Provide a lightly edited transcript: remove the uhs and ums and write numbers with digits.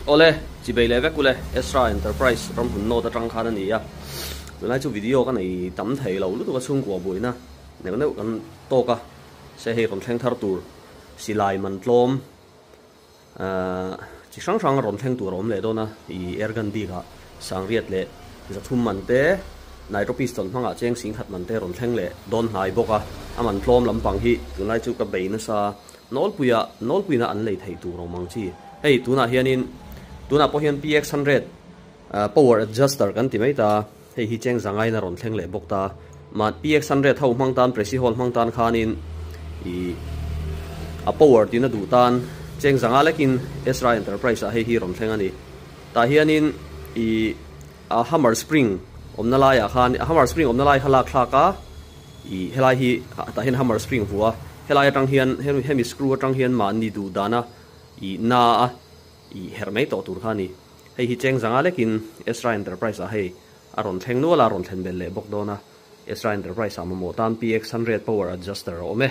Awle, chibei leh vek ule, Ezra Enterprise ramhun note atang khan a ni a. Tunlai chu video ka nei tam thei lo lutuk a chhungkua buaina neuh neuh kan tawk a, se hei rawn thleng thar tur silai man tlawm chi hrang hrang rawn thleng tur a awm leh dawn a, i airgun bikah sangriat leh zathum man te, nitro pistol hmangah cheng singkhat man te rawn thleng leh dawn hnai bawk a, a man tlawm lampang hi tunlai chu ka bei nasa. Nawlpuia nawlpuina an lei theih tur awm ang chi. Hei tunah hianin tunah pawh hian PX100 power adjuster kan ti mai ta, hei hi cheng zangain a rawn thleng leh bawk ta. Mah PX100 ho hmang tan pressy hall hmang tan khanin ih a power tina duh tan cheng zanga lekin Ezra Enterprise ah hei hi rawn thleng a ni. Tah hianin ih a hammer spring awmna laiah khan a hammer spring awmna lai kha lak thlak a. Ih helai hi tah hian hammer spring vuah a, helai atang hian hemi hemi screw atang hian mahni duh dana ih na a ih herh mai tawh tur kha a ni. Hei hi cheng zanga lekin Ezra Enterprise ah hei a rawn thleng nual a, a rawn thlen belh leh bawk dawn a. Ezra Enterprise ah mamawh tan PX100 power adjuster a awm e.